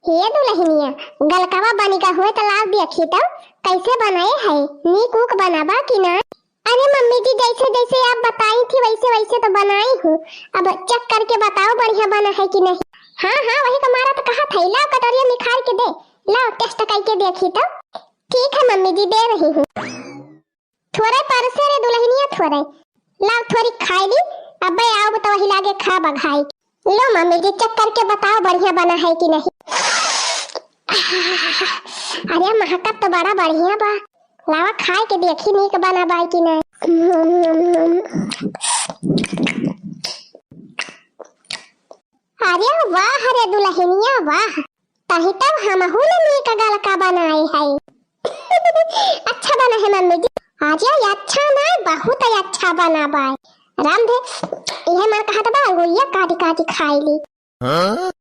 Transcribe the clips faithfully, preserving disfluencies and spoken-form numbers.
हे दुलहिनिया, गलकवा बनिगा होय त लाव देखी त, कैसे बनाए है, नीक उक बनाबा कि ना? अरे मम्मी जी, जैसे जैसे आप बताई थी वैसे वैसे तो बनाई हूँ। अब check करके बताओ बढ़िया बना है कि नहीं। हाँ हाँ, वही का मारा तो कहा था, लाओ कटोरिया निकाल के दे, लाओ test करके देखी तो। ठीक है मम्मी जी, दे रही हूँ। थोड़े परसे रे दुलहिनिया, थोड़े। लाओ थोड़ी खाई ली, अबे आओ तो वही लागे खा बघाई। लो मम्मी जी, check करके बताओ बढ़िया बना है कि नहीं। अरे महकत तो बड़ा बढ़िया बा, लावा खाए के देखी नीक बना बाई कि नहीं। अरे वाह रे दुलहिनिया वाह, तही तब हमहू ने नीक गलका बनाए है। अच्छा बना है मम्मी जी। अरे अच्छा ना, बहुत ही अच्छा बना बाय। राम दे, यह मन कहत बा अंगुरिया काटी काटी खाई ली। हाँ?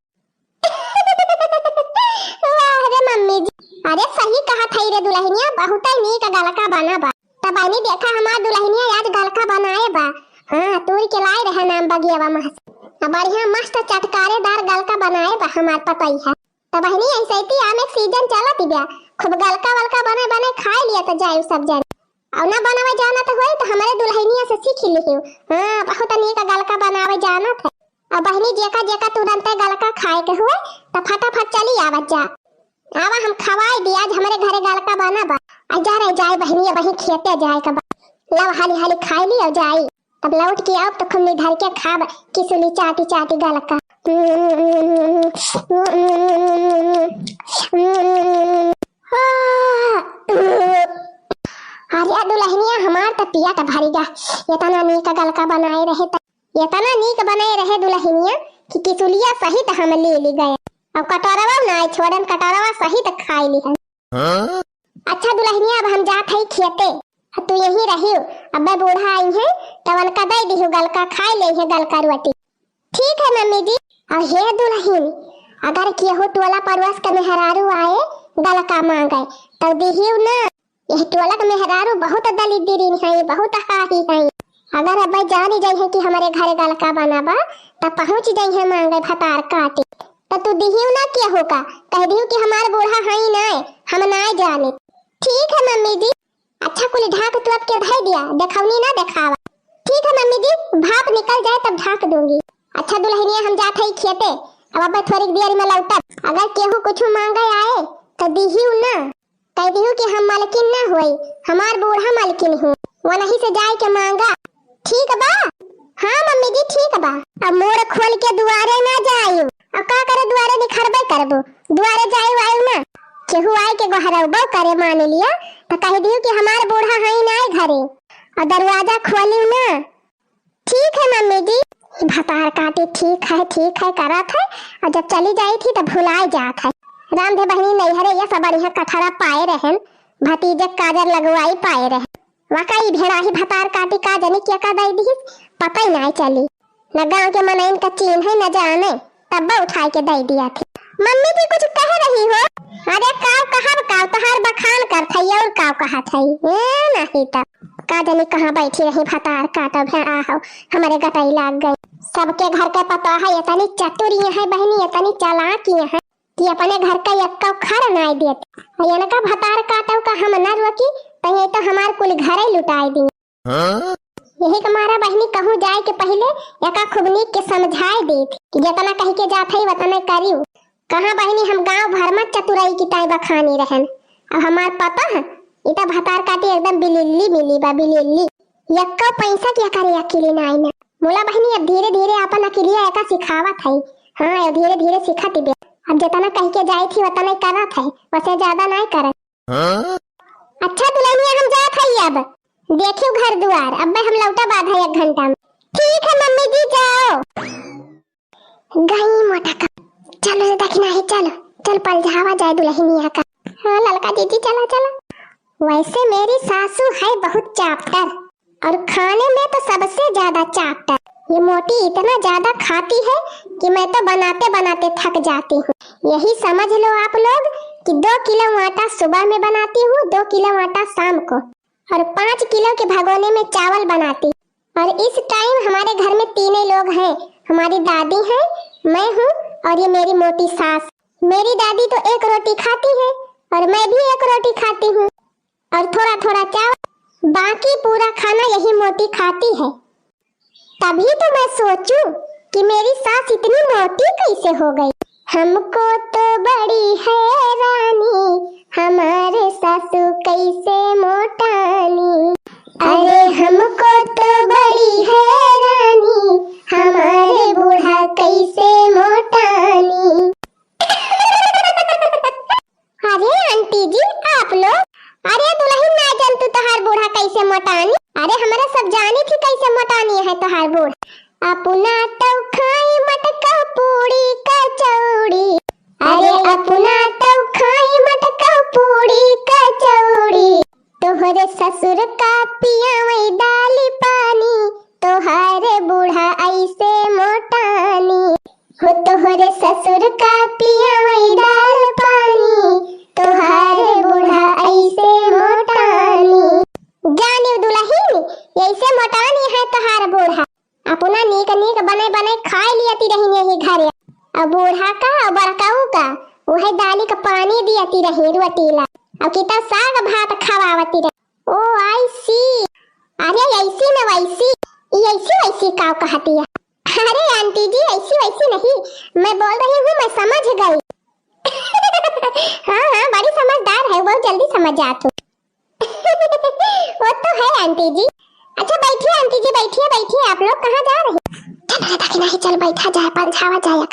वाह रे मम्मी जी, अरे सही कहा थई रे दुलहिनिया, बहुत ही नीक गलका बना बा। तब बहिनी देखा हमार दुलहिनिया आज गलका बनाए बा। हाँ, तूर के लाए रहे नाम बगियावा महस। अब बढ़िया मस्त चटकारेदार गलका बनाए बा हमार पतई है। तब बहिनी ऐसे ही आम एक season चलत बा, खूब गलका वलका बने बने खाए लिया तो जाए सब जन। और ना बनावे जानत होई तो हमारे दुलहिनिया से सीख लिहियो। हाँ, बहुत नीक गलका बनावे जानत है। अब बहिनी जेका जेका तुरंते गलका खाए के होए तो फटाफट चली आवत जा। आवा हम खवाई दी, आज हमारे घरे गलका बना बा। आ जा रे जाए बहिनी, अब वहीं खेते जाए के बा। लाव हाली हाली खाई ली और जाई। तब लौट के आओ तो खूब निधर के खाब किसुली चाटी चाटी गलका। अरे दुलहिनिया हमार त पेट भरी गा, इतना नीक गलका बनाए रहे त, इतना नीक बनाए रहे दुलहिनिया कि किसुलिया सहित हम ले ली गए। अब कटोरवा ना छोड़न, कटोरवा सहित खाई ली है। हाँ? अच्छा दुलहिनिया, अब हम जात हई खेते, अब तू यहीं रहियो, अब्बे बूढ़ा आई है, तब उनका दे दिहु गलका, खाए ले है गलका रोटी। ठीक है मम्मी जी। और हे दुलहिन, अगर केहू टोला पड़ोस के मेहरारू आए, गलका मांगे, तब दिहियो ना। यह टोला के मेहरारू बहुत दलिद्दीन है, बहुत हाही है। अगर अब्बे जानी जाई है कि हमारे घरे गलका बना बा, तब पहुँच जाई है मांगे भतार काटी। तो तू दिहियो ना केहू का, कह दिहु कि हमार बूढ़ा हई नाय, हम नाय जाने। ठीक है मम्मी जी। अच्छा कुल ढाक तोप के धई दिया, देखौनी ना देखावा। ठीक है मम्मी जी, भाप निकल जाए तब ढाक दूंगी। अच्छा दुलहिनिया हम जात हई खेते, अब अब्बे थोड़ी देर में लौटब। अगर केहू कुछ मांगे आए तो दिहियो ना, कह दिहु कि हम मालकिन ना होई, हमार बूढ़ा मालकिन हूँ, वनही से जाए के मांगा। ठीक बा? हाँ मम्मी जी ठीक बा। अब मुड़ खोल के दुआरे ना जायु। अब का करे दुआरे निखरबे करबो, दुआरे जायु आयु ना। केहू आए के गोहरबो करे मान लिया तो कह दिहु कि हमार बूढ़ा हई ना घरे, और दरवाजा खोलियो ना। ठीक है मम्मी जी। भतार काटी ठीक है, ठीक है करत है, और जब चली जाई थी तब भुलाए जात है। राम दे बहिनी नैहरे ये सब बढ़िया कठरा पाए रहन, भतीजे काजर लगवाई पाए रहन। वाकई भेड़ाही भतार काटी का जनी क्या का दई दिहिस, पता ही नाय चली। न गाँव के मनइन का चीन्हे न जाने, तब्बा उठाए के दई दिया थी। मम्मी जी कुछ कह रही हो? अरे काव कहब काव, तोहार बखान करत है और काव कहत है। ए नहीं तब का जनी कहाँ बैठी रही भतार काटो भेड़ा हो, हमारे गटई लाग गई। सबके घर के पता है, इतनी चतुर ये है बहिनी, इतनी चालाक ये है कि अपने घर का एक्का खर नाय देत। और इनका भतार काटो का हम न रोकी, तो ये तो हमार कुल घरे लुटाए दी। हाँ? यही के मारा बहिनी कहूँ जाए के पहिले एका खूब नीक के समझाए देत कि जितना कह के जात है उतना करियो। कहाँ बहिनी हम गाँव भर में चतुराई की ताई बखानी रहन। अब हमार पता है, इता भतार काटी एकदम बिलिल्ली मिली बा, बिलिल्ली। यक्का पैसा के करे अकेले ना आई ना। मोला बहिनी अब धीरे धीरे अपन अकेलिया एका सिखावत है। हाँ, अब धीरे धीरे सिखत बे। अब जितना कह के जाई थी उतना ही करत है, वसे ज्यादा नहीं करत। हाँ? अच्छा दुलहिनिया हम जात हई अब। देखियो घर दुआर, अब्बे हम लौटा बाधा एक घंटा में। ठीक है मम्मी जी जाओ। गई मोटा का। चलो रे दखिना ही चलो। चल पलझावा जाए दुलहिनिया का। हाँ ललका जीजी चला चला। वैसे मेरी सासू है बहुत चापटर। और खाने में तो सबसे ज्यादा चापटर। ये मोटी इतना ज्यादा खाती है कि मैं तो बनाते बनाते थक जाती हूँ। यही समझ लो आप लोग कि दो किलो आटा सुबह में बनाती हूँ, दो किलो आटा शाम को, और पाँच किलो के भगोने में चावल बनाती। और इस टाइम हमारे घर में तीन ही लोग हैं, हमारी दादी हैं, मैं हूँ और ये मेरी मोटी सास। मेरी दादी तो एक रोटी खाती है और मैं भी एक रोटी खाती हूँ और थोड़ा थोड़ा चावल, बाकी पूरा खाना यही मोटी खाती है। तभी तो मैं सोचूं कि मेरी सास इतनी मोटी कैसे हो गई। हमको तो बड़ी हैरानी, हमारे सासू कैसे मोटानी। अरे हमको तो बड़ी हैरानी, हमारे बूढ़ा कैसे मोटानी। अरे आंटी जी, आप लोग, अरे दुलहिन ना जान तू तोहार बूढ़ा कैसे मोटानी। अरे हमरे सब जानी थी कैसे मोटानी है तोहार बूढ़ा। अपना तो खाई मटका पूड़ी कचौड़ी, अरे अपना तो खाई मटका पूड़ी कचौड़ी, तोहरे ससुर का पियावई दाली पानी, तोहार बूढ़ा ऐसे मोटानी। हो तोहरे ससुर का पियावई दाल पानी, तोहार बूढ़ा ऐसे मोटानी। जानियो दुलहिन, ऐसे मोटानी है तोहार बूढ़ा। अपना नीक नीक बने बने खाए लियती रही यही घरे। अब बूढ़ा का और बड़काऊ का वही दाली का पानी दियती रही रोटी ला। अब कितना साग भात खवावती रही। ओ आई सी। अरे ऐसी न वैसी, ये ऐसी वैसी का कहती है? अरे आंटी जी, ऐसी वैसी नहीं, मैं बोल रही हूँ, मैं समझ गई। हाँ हाँ, बड़ी समझदार है, बहुत जल्दी समझ जाती हूँ। वो तो है आंटी जी। अच्छा बैठिए आंटी जी, बैठिए बैठिए, आप लोग कहाँ जा रहे हैं? चल रे दखिना ही, चल बैठा जाए, पंछावा जाए।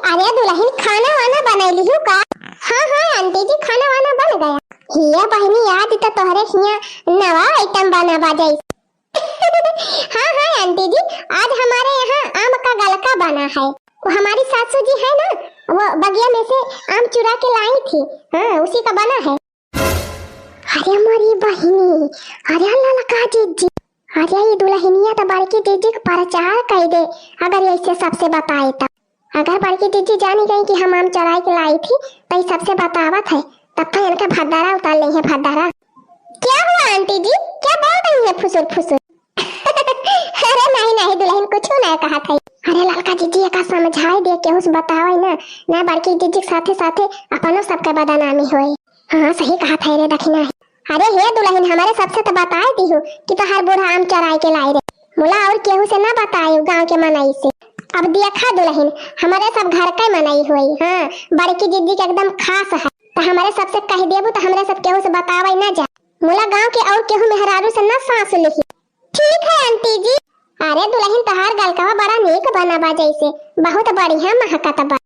अरे दुलहिन, खाना वाना बनाई लिहू का? हाँ हाँ आंटी जी, खाना वाना बन गया। हिया बहिनी, आज तो तोहरे हिया नवा आइटम बना बा जैसे। हाँ हाँ आंटी जी, आज हमारे यहाँ आम का गलका बना है। वो हमारी सासू जी है ना, वो बगिया में से आम चुरा के लाई थी। हाँ, उसी का बना है। अरे मोरी बहिनी, अरे ललका जिज्जी, अरे ये दुलहिनिया तो बड़की जिज्जी का प्रचार कई दे। अगर ऐसे सबसे बताए तो, अगर बड़की जिज्जी जानी गई कि हम आम चुराई के लाई थी, तो ये सबसे बतावत है, तब तो इनका भद्दारा उतार ले है, भद्दारा। क्या हुआ आंटी जी, क्या बोल रही है फुसुर फुसुर? अरे नहीं नहीं दुलहिन, कुछ ना कहा था। अरे ललका जिज्जी, एका समझाए दे, केहू से बतावे ना, ना बड़की जिज्जी के साथे साथे अपनो सबके बदनामी होए। हाँ सही कहा था रे दखिना है। अरे हे दुलहिन, हमारे सबसे तो बताए दिहू कि तोहार बूढ़ा आम चुराई के लाई रे। मुला और केहू से ना बताए गाँव के मनई से। अब देखा दुलहिन, हमारे सब घर के मनई होई। हाँ, बड़की जिज्जी के एकदम खास है, तो हमारे सबसे कह देबू तो हमरे सब केहू से बतावे ना जा। मुला गाँव के और केहू मेहरारू से ना सास लिही। ठीक है आंटी जी। अरे दुलहिन, तोहार गलकवा बड़ा नीक बना बा जैसे, बहुत बढ़िया महकत बा।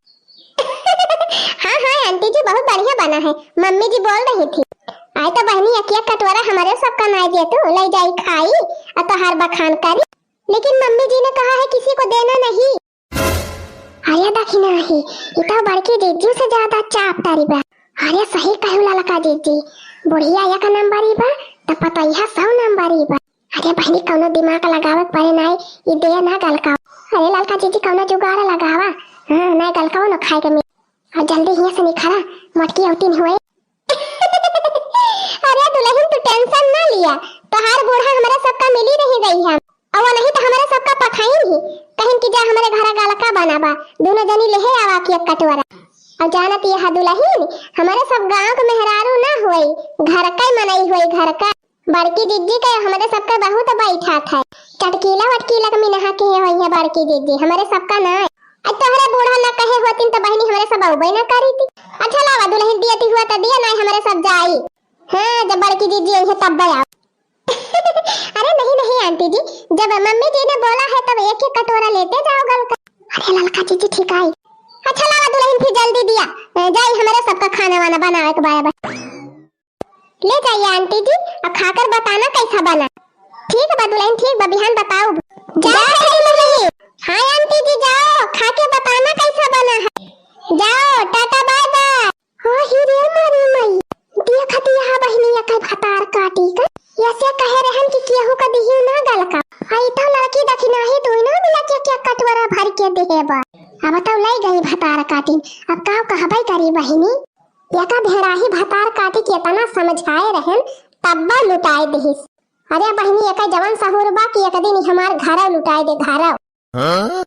हाँ हाँ आंटी जी, बहुत बढ़िया बना है, मम्मी जी बोल रही थी। आए तो बहिनी, एक एक कटोरा हमारे सबका नाई दे तू, ले जाई खाई और तोहार बखान करी। लेकिन मम्मी जी ने कहा है किसी को देना नहीं। अरे दखिना ही, ई तो बड़की जिज्जी से ज्यादा चाप तारी बा। अरे सही कहू ललका जिज्जी, बुढ़िया एक नंबर ही बा, त पतैया सौ नंबर ही बा। अरे बहिनी, कौनो दिमाग लगावे के पड़े नाई, ई दे ना गलकाओ। अरे ललका जिज्जी, कौनो जुगाड़ लगावा। हाँ, ना गलकाओ ना खाए के मिल। और जल्दी हियाँ से निखरा, मोटकी औतिन हुए। अरे दुलहिन, तू tension ना लिया, तोहार बूढ़ा हमारे सबका मिली रही गई है। और वो नहीं तो हमारे सबका पठाइन ही, कहिन कि जा हमारे घरा गलका बना बा, दोनों जनी लेहे आवा कि एक कटोरा। और जानत यह दुलहिन, हमारे सब गाँव के मेहरारू ना होई, घर का ही मनई होई, घर का। बड़की जिज्जी के हमरे सबके बहुत बैठा था। चटकीला वटकीला के मिनहा के होई है बड़की जिज्जी, हमरे सबका ना। आज तोहरे बूढ़ा ना कहे होतिन तो बहिनी हमरे सब अउबे ना करी थी। अच्छा लावा दुलहिन, दियती हुआ तो दिया, नहीं हमरे सब जाई। हाँ, जब बड़की जिज्जी आई है तब आओ। अरे नहीं नहीं आंटी जी, जब मम्मी जी ने बोला है तब एक ही कटोरा लेते जाओ गलका। अरे ललका जिज्जी ठीक आई। अच्छा लावा दुलहिन फिर जल्दी दिया, ए, जाई हमरे सबका खाना वाना बनावे के बाय बाय। ले जाइए आंटी जी, और खाकर बताना कैसा बना। ठीक बा दुलहिन, ठीक बा, बिहान बताओ। जाओ जय छठी मम्मी। हाँ आंटी जी जाओ, खा के बताना कैसा बना है। जाओ टाटा बाय बाय। हाँ ही रे मारी माई, देखत यहाँ बहिनी एकर भतार काटी का, ऐसे कहे रहन कि केहू का दिहियो ना गलका। आई तो लड़की दखिना ही दोनों मिला के, के कटोरा भर के देहे बा। अब तो ले गई भतार काटी, अब का कहबे करी बहिनी। एका भेड़ाही भतार काटी के इतना समझाए रहन, तब्बा लुटाए दिहिस। अरे बहिनी, एका जवन सहूर बा कि एक दिन ही हमार घरव लुटाए दे, घरव। हाँ?